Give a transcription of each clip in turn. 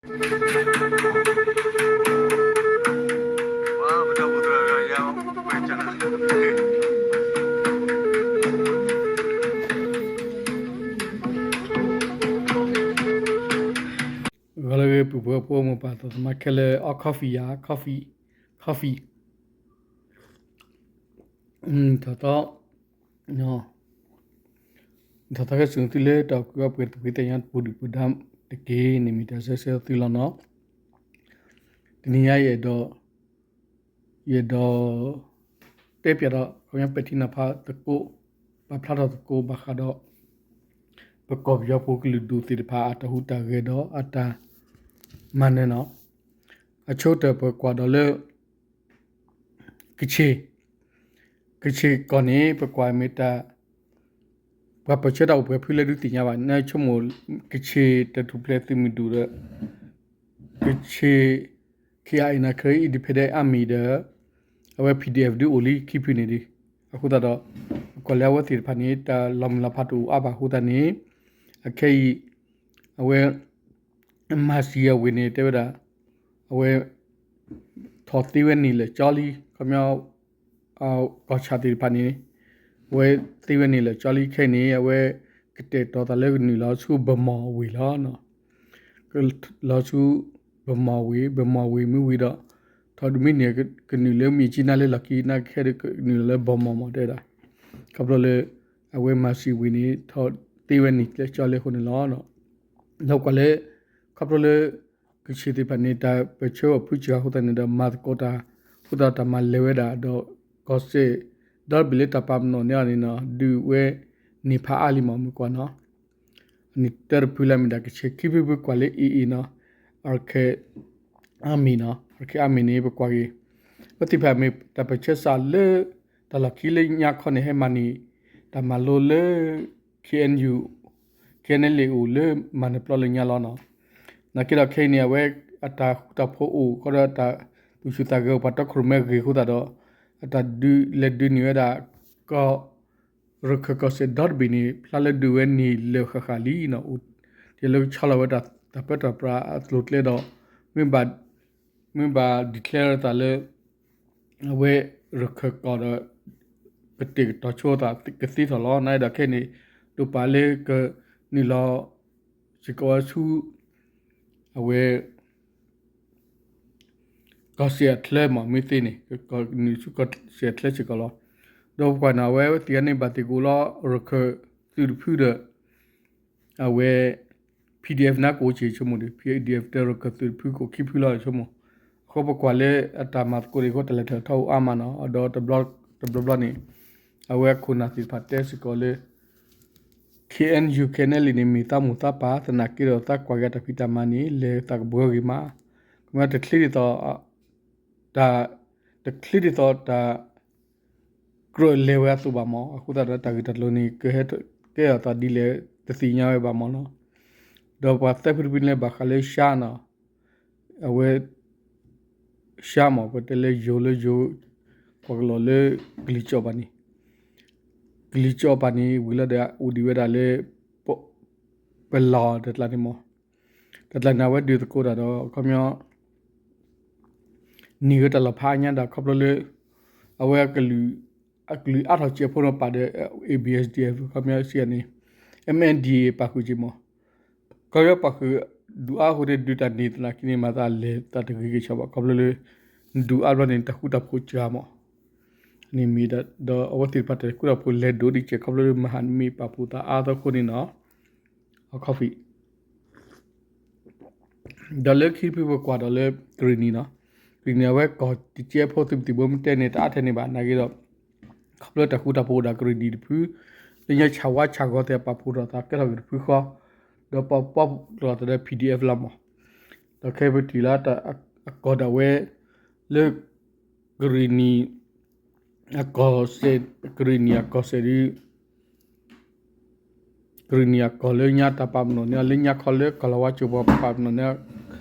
ဂီၤလၢအဂ့ၤ ပုၢ်ဖိဝဲၢ်ဖိ မိၢ်ပၢ်သရၣ်သမါခဲလၢာ် အီ coffee ယၤ coffee coffee ထီၣ်သီ ထီၣ်သီခဲ ဆူသုလၢတၢ်အီၣ်ကုၢ်အီပှဲၤ သပှ့ၤသ့ၣ်ညါ ပူၤဒုၣ်ပူၤဒါတက့ၢ်န့ၣ် မ့ၢ်တၢ်ဆၢဆၢသုလီၤနီၤ. တနံၤညါ ယအဲၣ်ဒိး ယအဲၣ်ဒိး တဲပၠးဒီး ခီပညီ ပဲာ်ထံနီၤဖးသကိး ပာ်ဖျါထီၣ်သကိးဘၣ်ဃးဒီး ပကီၢ်ပယီၤဖိကလုာ်ဒူၣ်သ့ၣ်တဖၣ် အတၢ်ဟူးတၢ်ဂဲၤဒီးအတၢ်မၤနၢၤနီၤ. အဆိကတၢၢ်ပကွၢ်ဒီးလၢ ကခ့ၣ် ကခ့ၣ်ကီၢ်န့ၣ် ပကွၢ်မ့ၢ်တၢ် ပှၤပၢၢ်ဆၢတၢ်အိၣ်ပှဲၤဖုလဲၣ်ဒုးသ့ၣ်ညါဘၣ်. နဆိကမိၣ် ကခ့ၣ်တၢ်ထူၣ်ဖျဲးသုးမုၢ်ဒိၣ်ဒီး ကခ့ၣ် ခ့ၣ်အါအံၤန့ၣ် Karen Independence Army ဒီး အဝဲ ပီၣ်ဒံၣ်အဲၣ် ဒုးအိၣ်လံ ခံဖုန့ၣ်ဒုး. အဃိသတးဒီး ပကွၢ်လၢအဝဲသ့ၣ်တဖၣ်န့ၣ် တၢ်လီၤမုၢ်လီၤဖးတအိၣ်အါဘၣ်အဃိသတးန့ၣ် အခဲအံၤ အဝဲ မၤစံၤအဝ့ၢ်န့ၣ် တဲဝဲဒၣ် အဝဲ ထီၣ်သ့ဝဲန့ၣ်လၢာ်ကၠီလံ ခီပညီ ကီၢ်ဆၣ်သ့ၣ်တဖၣ်န့ၣ် အဝဲသ့ဝဲန့ၣ်လၢာ်ကၠီလံ ခဲအံၤန့ၣ် အဝဲကတဲာ်ကတီၤသးလၢကနုာ်လီၤဆူ ဗန်းမော် အဝ့ၢ်လီၤ. လီၤဆူ ဗန်းမော် အဝ့ၢ် ဗန်းမော် အဝ့ၢ်မ့ၢ်ဝံၤဒီး ထီၣ်တမံၤန့ၣ် ကနုာ်လၢမြစ်ကြီးနား လၢလီၢ်ခံ နာ်က့ဒီးကနုာ်လီၤလၢ ဗန်းမော် မ့ၢ်တဲဝဲဒၣ် ခီဖျိလၢ အဝဲမၤစံၤဝ့ၢ်န့ၣ် ထီၣ်သ့ဝဲန့ၣ်လၢာ်ကၠီလံအဃိန့ၣ်လီၤ. ဒီးကွၢ်လၢ ခီဖျိလၢ ကခ့ၣ်သ့ၣ်တဖၣ်န့ၣ် တၢ်ပၢၢ်ဆၢအီၤဖုစှၤအဃိသတးန့ၣ်ဒီး မၤသကိးတၢ် အဃိသတးတၢ်မၤလဲၤဝဲဒၣ်ဒီး ကီၢ်စဲၣ် ဒီတဘ့ၣ်လၢတၢ်ပာ်ပနီၣ်န့ၢ်အီၤန့ၣ်နီၤ ဒုးဝဲန့ၢ်ဖးအါလံမး မ့ၢ်ကွၢ်နီၤ. အနံၣ်တၢတဖုလၢအမ့ၢ်ဒၣ် ကခ့ၣ် ခံဖုဖုကွၢ်လၢ AA နီၤ Arakan Army နီၤ Arakan Army န့ၣ် ပကွၢ်က့ၤ အဝဲသ့ၣ်တဖၣ်မ့ၢ်တၢ်ပၢၢ်ဆၢစးလၢ တၢ်လီၢ်ခံလၢညါခီန့ၣ် ဟဲမၤန့ၢ် တၢ်မၤလိလၢ KNU KNLA အိၣ်လၢမၤနၢၤပျီလၢညါလီၤနီၤ. နာ်က့ဒီးခဲအံၤန့ၣ် အဝဲအတၢ်ဃူတၢ်ဖိးအိၣ် ခီဒီးတၢ်သူၣ်ဆူၣ်သးဂဲၤအိၣ် ပှၤတီခိၣ်ရိၣ်မဲဂ့ၤအဃိသတးဒီး အတၢ်ဒုးလဲၤဒုးန့ၢ်ဝဲဒၣ် ကီၢ် ရခၢၣ်ကီၢ်စဲၣ်ဒီတဘ့ၣ်န့ၣ် ဖျါလၢဒုးဝဲန့ၢ်လၢာ်ဃၣ်ဃၣ်လံနီၤ. အိၣ်ထဲလၢကဆီလီၤဝဲတၢ်ပၢတၢ်ပြးအသိးကျဲဒီး မ့ၢ်ဘၣ် မ့ၢ်ဘၣ် declare သးလၢ အဝဲရခၢၣ်ကီၢ်ဒီး ကတဲာ်ကတီၤဆိသးကသ့ထီၣ်လီၤ. နာ်က့ဒီးခဲအံၤန့ၣ် ဒိၣ်ပာ်လၢကနုာ်လီၤ စ့ၢ်ကီးဝဲဆူ အဝဲ ကီၢ်စဲၣ်အချၢမး မ့ၢ်သ့န့ၣ် ကနုာ်ဆူကီၢ်စဲၣ်အချၢစ့ၢ်ကီးလီၤ. ဒီးပကွၢ်န့ၣ် အဝဲသ့ၣ်တဖၣ်န့ၣ် ဘၣ်သ့ၣ်ကအိၣ်လီၤ ရခၢၣ်သုးတဖုဒီး အဝဲ PDF န့ၣ်ကအိၣ်က့ၤဆိကမိၣ်ဒီး PDF ဒီးရခၢၣ်သုးတဖုကအိၣ်ခံဖုလီၤဆိကမိၣ်. အဃိပကွၢ်လၢအတၢ်မၤသကိးဒံးအဃိ တၢ်လဲၤထီၣ်ထီအိၣ်အါမးနီၤ. ဒီးတဘျီဘျီန့ၣ် အဝဲအခိၣ်နၢ်သ့ၣ်တဖၣ်တဲစ့ၢ်ကီးလၢ KNU KNLA န့ၣ် မ့ၢ်သးမိၢ်သးပၢ် သနာ်က့ဒီးသးကွၢ်က့ၤတၢ်ဖံးတၢ်မၤန့ၣ် လဲၤသးကဘှၢဂ့ၤမး, ကမ့ၢ်တချ့ဒ်သိး တၢ် တချ့ဒ်သိးတၢ် ကြၢးလဲၤဝဲအသိးဘၣ်မး. အဃိသတးဒီးတၢ်ဂ့ၢ်တၢ်ကျိၤန့ၣ် ကဟဲကဲအသးဒ်လဲၣ် တသ့ၣ်ညါဝဲဘၣ်မးနီၤ. ဒီးပှၤသၢဖုတဖုန့ၣ် ဘၣ်ဃးလၢရှါနီၤ, အဝဲ ရှါမး ပတဲလၢယိၤလၢယိၤ ကွၢ်ကလီၤလၢ ကလံၤကၠီၣ်ပၤန့ၣ်, ကလံၤကၠီၣ်ပၤန့ၣ် ဝံၤလီၤဒီး အိၣ်ဒံးဝဲဒၣ်လၢ ပလီၢ်တကျါန့ၣ်မး, တကျါန့ၣ် အဝဲဒုးသကိးတၢ်ဒီး ခီပညီ န့ၢ်ဝဲတၢ်လီၤဖးအါညါဒီး ခီဖျိလၢ အဝဲ အကလုာ်အါထီၣ်ကဲးဖိန့ၣ်ပာ်ဒီး ABSDF ခီပညီစံးန့ၣ် MNDAA ပာ်ဃုာ်က့ၤမး, ခီပညီပာ်ဃုာ် ဒုးအါဃိန့ၣ် ဒုးတၢ်န့ၢ်သနာ်က့န့ၣ် မၤသးလဲၤသးတဂ့ၤက့ၤဆီဘၣ် ခီဖျိလၢ ဒုးအါဘျီန့ၣ် တၢ်ဃူတၢ်ဖိးစှၤမး, န့ၣ်မ့ၢ်ဒီး အဝဲသ့ၣ်တဖၣ်တၢ်ဃူတၢ်ဖိးလဲၤဒိၣ်ဒံးကဲး ခီဖျိလၢမဟာမိတ်ပာ်ဖှိၣ်သးအါသီအဃိန့ၣ်နီၤ, အခီၣ်ဖံး ဒီးလၢခံဖုပကွၢ်ဒီးလၢ ကရ့ၣ်နံၤနီၤ, ကရ့ၣ်နံၤ အဝဲကီၢ်တကဲးဖိသုးမုၢ်သံၣ်ဘိမ့ၢ်တဲန့ၣ် တအါထဲန့ၣ်ဘၣ် နာ်က့ဒီး ခီဖျိတၢ်ဃူတၢ်ဖိးအိၣ်ဒီးကရ့ၣ်နံၤတဖု, လၢညါဆၣ်ဝါဆၣ်ဂီၤသ့ၣ်ပာ်ဖှိၣ်ထီၣ်သးကဲထီၣ်က့ၤတဖုဃီ, ဒီးပာ်ဖှိၣ်ထီၣ်သးဒီး PDF လီၤမး, ဒီးခဲအံၤပထံၣ်လၢ အကီၢ်ဒၣ်ဝဲ လၢ ကရ့ၣ်နံၤ အကီၢ်စဲၣ် ကရ့ၣ်နံၤအကီၢ်စဲၣ်ဒုး ကရ့ၣ်နံၤအကီၢ်လၢညါတၢ်ပာ်ပနီၣ်န့ၣ် လၢညါခီလၢကီၢ်လီၤဝါကၠိၤပှၤပာ်ပနီၣ်န့ၣ်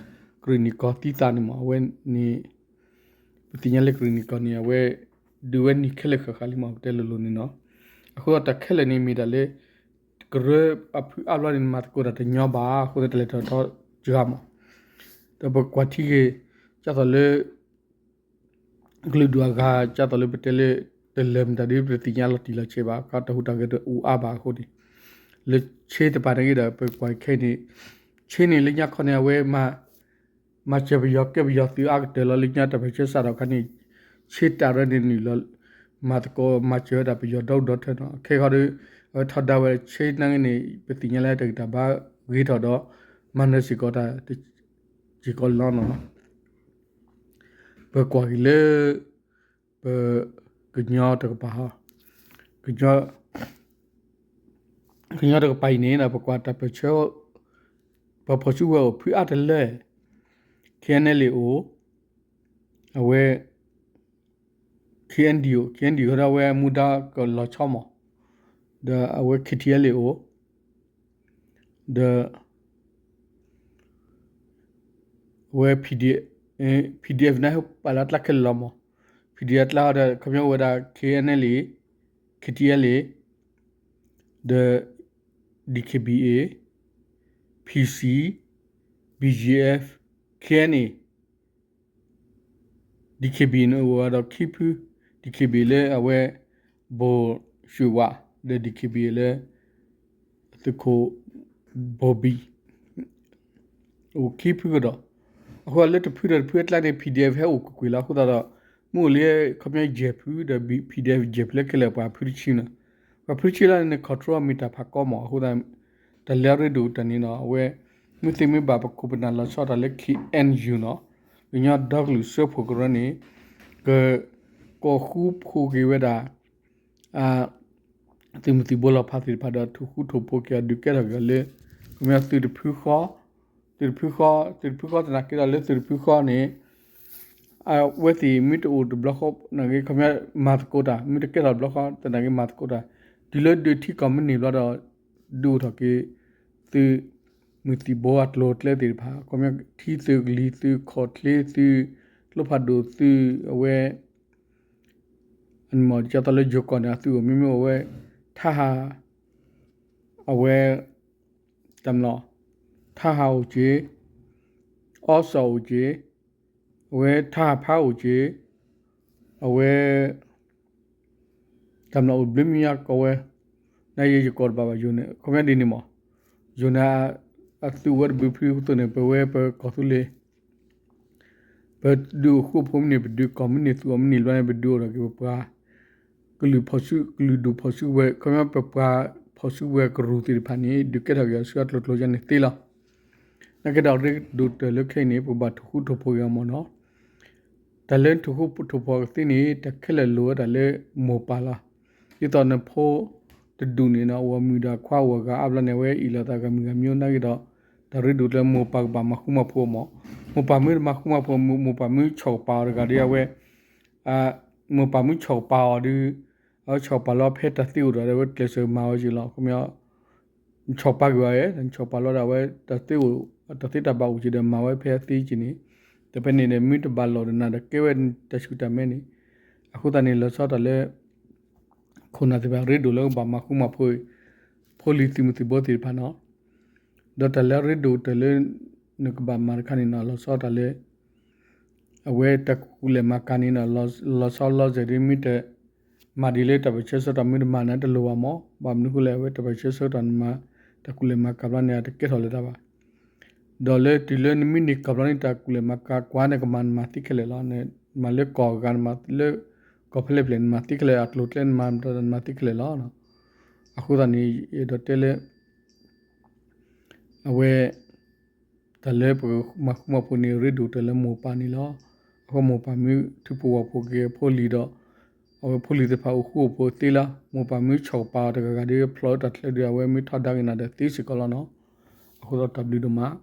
ကရ့ၣ်နံၤကီၢ်သံသးန့ၣ်မး အဝဲန့ၣ် ပသ့ၣ်ညါလၢကရ့ၣ်နံၤကီၢ်န့ၣ် အဝဲ ဒုးဝဲန့ၢ်ခဲလၢာ်ဃၣ်ဃၣ်လံမး ပတဲလိၤလိၤန့ၣ်နီၤ, အဃိဒီးတၢ်ခဲလၢာ်န့ၣ်မ့ၢ်ဒၣ်လၢ ကရၢအဖုအါဘျီန့ၣ် မၤသကိးတၢ်တညီဘၣ် အဃိသတးတၢ်လဲၤထီၣ်ထီစှၤမး, ဒီးပကွၢ်ထံဂ့ၤ ကၢ်သိးလၢ ကလုာ်ဒူၣ်အဂၤ ကၢ်သိးလၢပတဲလၢ တလၢာ်မတၤဒ် ပတသ့ၣ်ညါလီၤတံၢ်လီၤဆဲးဘၣ်, တၢ်ဟူးတၢ်ဂဲၤတအိၣ်အါဘၣ်အဃိန့ၣ်, လၢဆ့တပၤန့ၣ်က့ဒီး ပကွၢ်ခဲအံၤန့ၣ်, ဆ့န့ၣ်လၢညါခီန့ၣ် အဝဲ မၤစၢၤပယီၤကဲပယီၤသုးအါကတၢၢ်လီၤ. လၢညါတၢ်ပၢၢ်ဆၢစးထီၣ်အခါန့ၣ် ဆ့တၢ်ရၢန့ၣ်နုာ်လီၤ မၤသကိးမၤစၢၤဝဲဒၣ်ပယီၤဒီဒူၣ်ဒီထၢန့ၣ်လီၤ. ခဲခီဒီး အဝဲထီဒါဝဲဆ့န့ၣ်က့န့ၣ် ပသ့ၣ်ညါလၢတၢ်ဂံၢ်တၢ်ဘါဂ့ၤထီၣ်ဒီး မၤနၢၤစ့ၢ်ကီးတၢ်စ့ၢ်ကီးလီၤနီၤ. ပကွၢ်က့ၤလၢ ပ ကညီတကပၤဟီ, ကညီ ကညီတကပၤအံၤန့ၣ် ပကွၢ်တၢ်ပၢၢ်ဆၢ ပှၤဖီၣ်စုကဝဲၤအိၣ်ဖုအါတလၢ K N L A အိၣ်, အဝဲ K N D O, K N D O ဒီးအဝဲမူဒါကလီၤဆီမး, ဒီးအဝဲ K T L A အိၣ်, ဒီး အဝဲ P D F န့ၣ် ပာ်လၢအကျါခဲလၢာ်လီၤမး, P D F အကျါဒီး ခီပညီအိၣ်ဝဲဒၣ် K N L A, K T L A, ဒီး D K B A, P C, B G F, K N A, D K B A န့ၣ်အိၣ်ဝဲဒီးခံဖု, D K B A လၢအဝဲ ဘိၣ်ၡ့ၣ်ဝး, ဒီး D K B A လၢ သုးခိၣ် ဘိၣ်ဘံၣ် အိၣ်ခံဖုကဒီး, အဃိလၢတဖုဒီးတဖုအကျါန့ၣ် P D F ဟဲအိၣ်ကွ့ၢ်ကွ့ၢ်လီၤ. အဃိသတးဒီး မ့ၢ်အိၣ်လၢခီပညီယဲၢ်ဖုဒီး P D F ယဲၢ်ဖုလၢခဲလၢာ်ပှၤဖုတဆံန့ၣ်, ပှၤဖုတဆံလီၤန့ၣ် control မ့ၢ်တၢ်ဖးကီမး. အဃိသတး တၢ်လၢအရ့ဒိၣ်တၢ်န့ၣ်ဒီး အဝဲ မ့ၢ်သ့မ့ၢ်ဘၣ်ပခိၣ်ပနၢ်လီၤဆီတၢ်လၢ K N U နီၤ, ကညီဒီကလုာ်စၢဖှိၣ်ကရၢန့ၣ် က ကိးဃူဖိးက့ၤဝဲဒၣ် သုးမုၢ်သံၣ်ဘိလီၤဖးသ့ၣ်တဖၣ်ဒီး ထိၣ်ဃူထိၣ်ဖိးက့ၤအီၤ ဒုးကဲထီၣ်က့ၤအီၤလၢ ခီပညီသုးတဖုဃီ, သုးတဖုဃီ, သုးတဖုဃီသနာ်က့ဒီးလၢသုးတဖုဃီန့ၣ် အဝဲသ့ၣ်မ့ၢ်တအိၣ်တဘျီဃီသနာ်က့ ခီပညီမၤသကိးတၢ်, မ့ၢ်တကဲထီၣ်တဘျီဃီသနာ်က့မၤသကိးတၢ်, တုၤလၢဒုးထံကီၢ်မ့ၢ်န့ၢ်ဘျီဒီး ဒုးအိၣ်ထီၣ်က့ၤ သုးမုၢ်သံၣ်ဘိအကျိၤအကျဲသ့ၣ်တဖၣ် ခီပညီထံသုးကလံၤသုးခီၣ်ချ့သုး ကျိဖးဒိၣ်သုး အဝဲ ဒ်သိးလၢယိၤကီၢ်န့ၣ် အသုးအိၣ်မ့မ့ၢ်အိၣ်ဝဲ ထါဟး အဝဲ တၢ်မလီၤ ထါဟးအိၣ်က့ၤ အီစီၣ်အိၣ်က့ၤ အဝဲထါဟးဖးအိၣ်က့ၤ အဝဲ တၢ်မလီၤအိၣ်ဘျုးမံၤညါကိးဝဲ နယဲယကိးတဘၣ်ဘၣ် ယိၤန့ၣ် ခီပညီဒ်န့ၣ်မး ယိၤန့ၣ် အသုးဝဲတဘျုးဖုအသိးန့ၣ် ပဝဲပကီၢ်သူလ့ၤ ပဒုးအိၣ်ဃူအိၣ်ဖိးမ့ၢ်န့ၢ် ပဒုးကီၢ်မ့ၢ်န့ၢ် သုးအီၤမ့ၢ်န့ၢ်ဘျီန့ၣ် ပဒုးအိၣ်ထီၣ်က့ၤပပှၤ ကလုာ်ဖီၣ်စု ကလုာ်ဒူၣ်ဖီၣ်စုကဝဲၤ ခီပညီပပှၤဖီၣ်စုကဝဲၤကရူၢ်သ့ၣ်တဖၣ်န့ၣ် ဒုးကဲထီၣ်က့ၤအီၤဆူအကျိၤကျိၤယါန့ၣ်သ့လီၤ. နာ်က့ဒီးအရ့ဒိၣ်တၢၢ်လၢခဲအံၤန့ၣ် ပဘၣ်ထိၣ်ဃူထိၣ်ဖိးက့ၤအီၤမ့ၢ်နီၤ တၢ်လၢထိၣ်ဃူထိၣ်ဖိးကသ့န့ၣ် တၢ်ခဲလၢာ်လိၣ်ဝဲဒၣ်လၢမိၢ်ပၢ်လီၤ. ဒ်သိးနဖိတဒူၣ်န့ၣ်နီၤ အဝဲမုၣ်ဒီးခွါအိၣ်အဂၤအါဘျီန့ၣ် အဝဲအ့ၣ်လိာ်သးဂၤမုၣ်ဂၤမံၤနာ်က့ဒီး တၢ်ရ့ဒိၣ်လၢမိၢ်ပၢ်ကဘၣ်မၤဃူမၤဖိးမး. မိၢ်ပၢ်မ့ၢ်တမၤဃူမၤဖိး မိၢ်ပၢ်မ့ၢ်ဆီၣ်ကပၤအီၤတဂၤဒီး အဝဲ မိၢ်ပၢ်မ့ၢ်ဆီၣ်ကပၤအီၤဒီး အဝဲဆီၣ်ကပၤလီၤဖဲတၢ်သ့အိၣ်ဒီး အဝဲကျဲးစၢးမၤဝဲက့ၤလီၤ. ခီပညီ ဆီၣ်ကပၤက့ၤဝဲ နဆီၣ်ပၤလီၤဒီး အဝဲတၢ်သ့အိၣ် တၢ်သ့တၢ်ဘၣ်အိၣ်က့ၤဒီး မၤဝဲဖဲအသ့က့ၤန့ၣ် တဖဲန့ၣ်ဒီး မ့ၢ်တဘၣ်လိာ်ဒီးနၤဒီး ကဲဝဲတၢ်ဆူၣ်တၢ်မဲန့ၣ် အဃိသတးန့ၣ် လီၤဆီတၢ်လၢ ခိၣ်နၢ်သ့ၣ်တဖၣ်ရ့ဒိၣ်လၢကဘၣ်မၤဃူမၤဖိး ဖိလံၤသုးမုၢ်သံၣ်ဘိသ့ၣ်တဖၣ်နီၤ. ဒီးတၢ်လၢအရ့ဒိၣ်တၢၢ်လၢ နကဘၣ်မၤတခါန့ၣ်နီၤ လီၤဆီတၢ်လၢ အဝဲတၢ်ကူၣ်လဲၤမၤကၤန့ၣ်နီၤ လီၤဆီလီၤစဲၤဒ်မ့ၢ်တ မၤဒ်လၢတၢ်ပၢၢ်ဆၢဆၢကတီၢ်မ့ၢ်တမၤန့ၣ် တလိၣ်ဘၣ်မး. ဘၣ်မနုၤအဃိလဲၣ် အဝဲတၢ်ပၢၢ်ဆၢဆၢကတီၢ်နမၤ တၢ်ကူၣ်လဲၤမၤကၤဘျီန့ၣ် အတကဲထီၣ်လၢၤတၢ်ဘၣ်. ဒီးလၢတုၤလၢနမ့ၢ်န့ၢ်ကၤဘျီန့ၣ် တၢ်ကူၣ်လဲၤမၤကၤကွၢ်နကမၤနမၤသ့ခဲလၢာ်လီၤ. နမၤလၢကီၢ်အဂၤ နမၤလၢကီၢ်ဖဲလဲၣ်ဖဲလဲၣ် နမၤသ့ခဲလၢာ် အကျိၤကျဲနမၤ နမၤသ့ခဲလၢာ်လီၤ. အဃိသတးန့ၣ် ယအဲၣ်ဒိးတဲလၢ အဝဲ တၢ်လၢပကမၤဃူမၤဖိးန့ၣ် ရ့ဒိၣ်တၢၢ်လၢမိၢ်ပၢ်န့ၣ်လီၤ. အဃိမိၢ်ပၢ်မ့ၢ်ထုးဖှိၣ်ဝီၢ်ဖှိၣ်က့ၤအဖိလံၤဒီး အဝဲဖိလံၤသ့ၣ်တဖၣ်အိၣ်ဃူအိၣ်ဖိးသ့လီၤ. မိၢ်ပၢ်မ့ၢ်ဆီၣ်ကပၤအီၤတဂၤဂၤဒီး ဖျိးလၢတၢ်ချၢဒီး အဝဲမ့ၢ်ထီဒါက့ၤနၤဒီးသ့စ့ၢ်ကီးလီၤနီၤ. အဃိဒီးတၢ်ဘျုးဒိၣ်မး